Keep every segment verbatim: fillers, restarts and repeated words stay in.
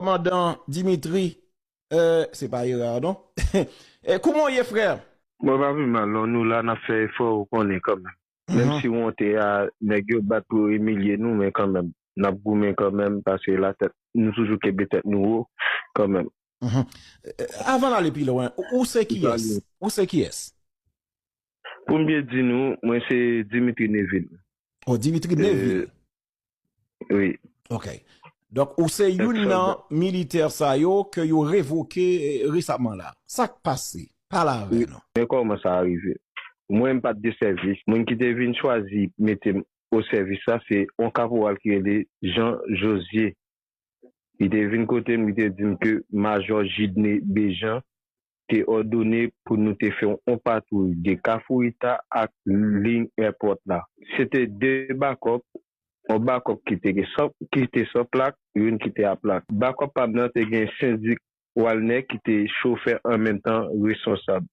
Kòmandan Dimitri, euh, se pa erè, non? Eh, kouman w ye, frè? Mwen pa pi mal, non, nou la, n ap fè efò, ou konnen kanmenm. Menm si wonte a, nèg yo bat pou yo imilye nou, men kanmenm, n ap goumen kanmenm, paske latèt, nou toujou kenbe tèt nou wo, kanmenm. Mhm. Eh, avan n ale pi lwen, ou, ou se kiyès? Ou se kiyès? Pou m byen di nou, mwen se Dimitri Neville. Oh, Dimitri Neville. Wi. Ok. Donk, ou se youn nan militè sa yo ke yo revoke, eh, resaman la. Sa k pase? Pale avè nou. Men kòman sa rive? Mwen, m pa t de sèvis. Moun ki te vin chwazi mete m o sèvis la, se yon kaporal ki rele Jean Josier. Li te vin kote m, li te di m ke Majò Jidne Bejan te òdone pou nou te fè yon patwouy de Kafou Ita ak liy èpòt la. Se te de bakòp, yon bakòp ki te gen san, ki te san plak, youn ki te a plak. Bakòp pa m nan te gen Sendik Walner ki te chofè an menm tan responsab.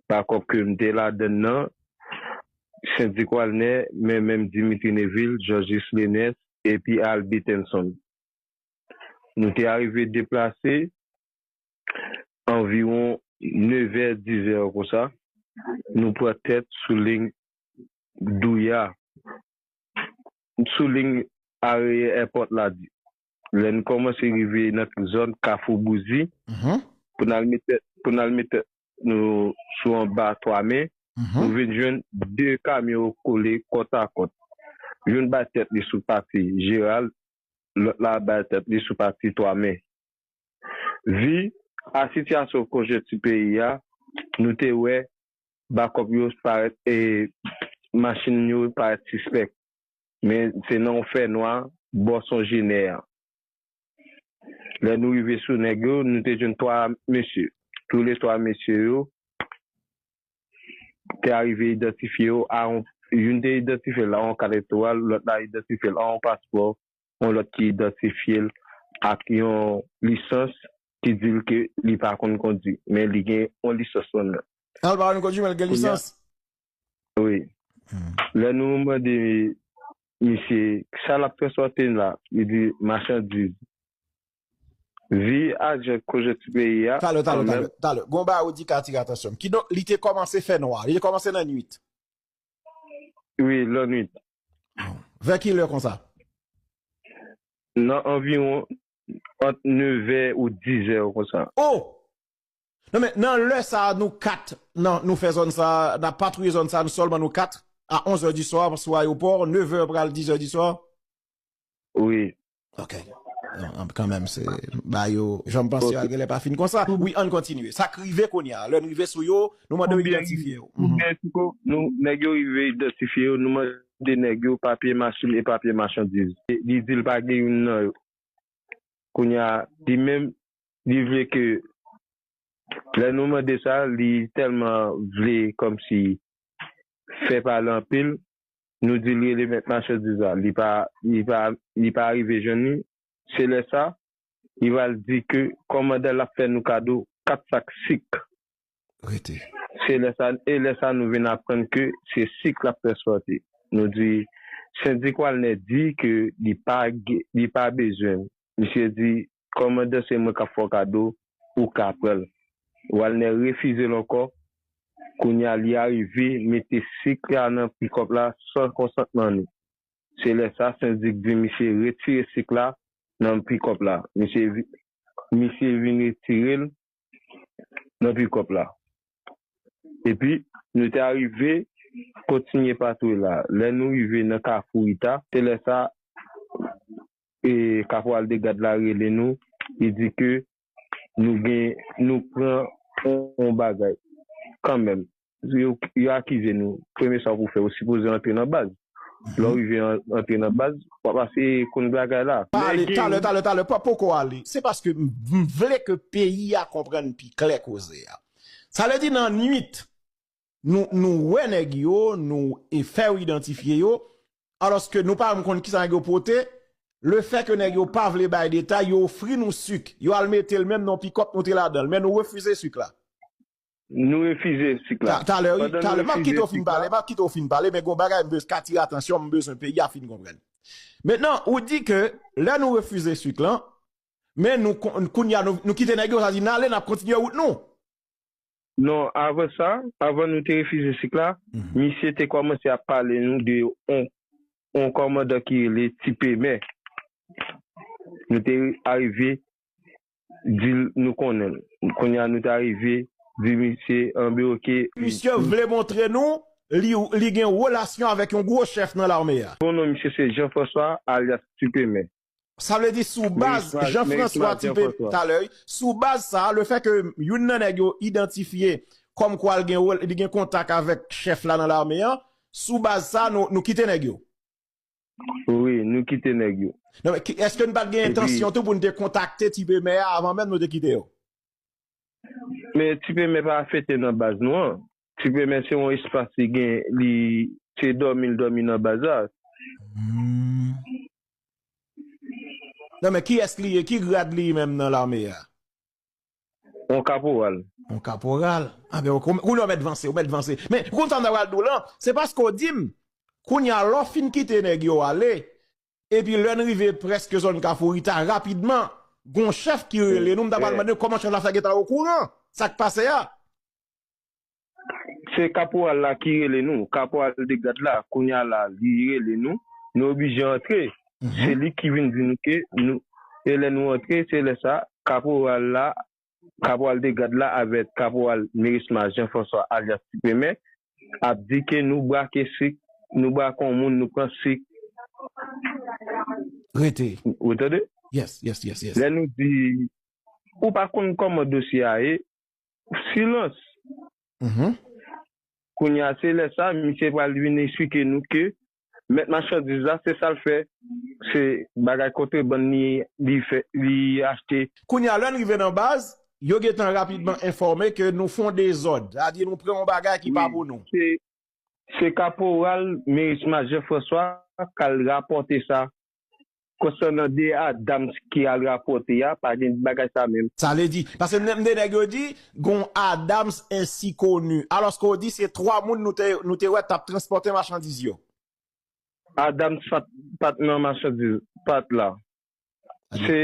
Bakòp ke m te ladann nan, Sendik Walner, men menm Dimitri Neville, Georges Lenes, epi Al Betenson. Nou te arive deplase anviwon nevè, dizè konsa. Nou pran tèt sou liy Douya, sou liy ariyè èpòt la di. Lè n kòmanse rive nan zòn Kafou Bouzi, pou n al met tèt, pou n al met tèt nou sou anba Twa Men, nou vin jwenn de kamyon kole kòtakòt. Youn bay tèt li sou pati Jeral, lòt la bay tèt li sou pati Twa Men. Vi a sitiyasyon konjekti peyi a, nou te wè bakòp yo parèt, e machin yo parèt sispèk. Men se nan yon fènwa bò Son Jenè a. Lè nou rive sou nèg yo, nou te jwenn twa mesye. Toule twa mesye yo te arive idantifye yo a yon, youn te idantifye l a yon kat elektoral, lòt la idantifye l a yon paspò, yon lòt ki idantifye l ak yon lisans ki di l ke li pa konn kondui, men li gen yon lisans nan men l. An, l pa konn kondui, men l gen lisans. Wi. Lè nou mande misye, sa l ap transpòte la, li di machandiz. Vi ajan konjekti peyi a, talè, talè, kanmenm. Talè, talè. Gon bagay ou di k atire atansyon m. Kidonk, li te kòmanse fè nwa. Li te kòmanse nan nwit. Wi, lannwit. Vè ki lè konsa? Nan anviwon ant nevè ou dizè konsa. Oh! Non, men nan lè sa a, nou kat, nan, nou fè zòn sa a, n ap patwouye zòn sa a, nou sèlman nou kat, a onzè di swa, sou ayewopò, nevè pral dizè di swa. Wi. Ok. Non, an, kanmenm, se, ba yo, jan m panse yo, ok, al genlè pa fin konsa. Wi, ann kontinye. Sa k rive kounye a, lè n rive sou yo, nou mande yo idantifye yo. Kounye a, nou, nèg yo rive idantifye yo, nou mande nèg yo papye machin e papye machandiz. E li di l pa gen youn nan yo. Kounye a, li menm, li vle ke, lè nou mande sa, li tèlman vle kòmsi fè pale anpil, nou di l rele mèt machandiz la, li pa, li pa, li pa rive jwenn li. Se lè sa, li pral di ke kòmandan l ap fè nou kado kat sak sik. Rete. Se lè sa, e lè sa nou vin aprann ke se sik l ap transpòte. Nou di, Sendik Walner di ke li pa ge-, li pa bezwen l. Misye di, kòmandan, se mwen k ap fè w kado, ou ka pran l. Walner refize l ankò. Kounye a, li arive mete sik la nan pikòp la san konsantman nou. Se lè sa, sendik di misye retire sik la nan pikòp la. Misye vi-, misye vin retire l nan pikòp la. Epi, nou te arive kontinye patwouye la. Lè nou rive nan Kafou Ita, se lè sa, e, kaporal de gad la rele nou, li di ke nou gen, nou pran yon, yon bagay kanmenm. Yo, yo akize nou. Premye sa w pou fè, ou sipoze antre nan baz. Lè w rive an-, antre nan baz, w ap pase konn bagay la. Pa ale, talè, talè, talè, pa poko ale. Se paske m, m vle ke peyi a konprann pi klè koze a. Sa vle di nan nwit, nou, nou wè nèg yo, nou e fè yo idantifye yo, alòske nou pa menm konn kisa nèg yo pote, lefètke nèg yo pa vle bay detay, yo ofri nou sik. Yo al mete l menm nan pikòp nou te ladan l, men nou refize sik la. Nou refize sik la. Ta-, talè, wi, talè, m ap kite w fin pale, m ap kite w fin pale, men gon bagay m bezwen, ka atire atansyon, m bezwen peyi a fin konprann. Mentnan, ou di ke lè nou refize sik lan, Men nou, kounye a, nou kite nèg yo, sa di n ale, n ap kontinye wout nou. Non, avan sa, avan nou te refize sik la, misye te kòmanse ap pale nou de yon, yon kòmandan ki rele Ti Pemè. Nou te arive di l nou konnen l. Kounye a nou te arive di misye anbe oke. Misye vle montre nou li, li gen relasyon avèk yon gwo chèf nan lame a. Bon non misye se Jean François alyas Ti Pemè. Sa vle di sou baz Jean François Ti Pemè talè, sou baz sa, le fè ke youn nan nèg yo idantifye kòm kwa l gen, li gen kontak avèk chèf la nan lame an, sou baz sa nou, nou kite nèg yo. Wi, nou kite nèg yo. Non, men èske n pa t gen entansyon tou pou n te kontakte Ti Pemè a avan menm nou te kite yo? Men Ti Pemè pa afekte nan baz nou an. Ti Pemè se yon espas li gen, li se dòmi l dòmi nan baz la. Non men kiyès li ye, ki grad li menm nan lame a? Yon kaporal. Yon kaporal. Anben kounye a w mèt vanse, w mèt vanse. Men ou konn sa m ta pral di w lan, se paske w di m, kounye a lè w fin kite nèg yo ale, epi lè n rive prèske zòn Kafou Rita, rapidman, gon chèf ki rele nou, m ta pral mande kòman chèf la fè gentan okouran sa k pase a. Se kaporal la ki rele nou, kaporal de gad la, kounye a la, li rele nou, nou oblije antre. Se li ki vin di nou ke nou, e lè nou antre, se lè sa, kaporal la, kaporal de gad la avèk kaporal Merisma Jean François alyas Ti Pemè ap di ke nou brake sik, nou brake yon moun, nou pran sik. Rete. Ou tande? Yes, yes, yes, yes. Lè nou di, ou pa konn kòman dosye a ye, silans. Mhm. Kounye a se lè sa, misye pral vin eksplike nou ke mèt machandiz la, se sa l fè, se bagay kontrebann li, li fè, li achte. Kounye a lè n rive nan baz, yo gentan rapidman enfòme ke nou fè yon dezòd, sa di nou pran yon bagay ki pa pou nou. Se, se kaporal Merisma Jean François k al rapòte sa. Konsènan de Adams ki al rapòte a, pa gen bagay sa menm. Sa vle di, paske m tande nèg yo di, gon Adams ensi koni. Alòske w di se twa moun nou te, nou te wè t ap transpòte machandiz yo. Adams pa t, pa t nan machandiz, pa t la. Se,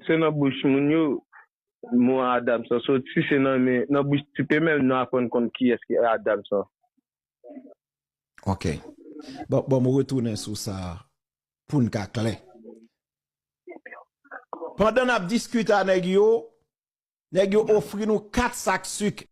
se nan bouch moun yo, mo Adams sa soti, se nan, nan bouch Ti Pemè nou aprann konn kiyès ki Adams sa. Ok. Bon, bon, m retounen sou sa pou n ka klè. Pandan n ap diskite a nèg yo, nèg yo ofri nou kat sak sik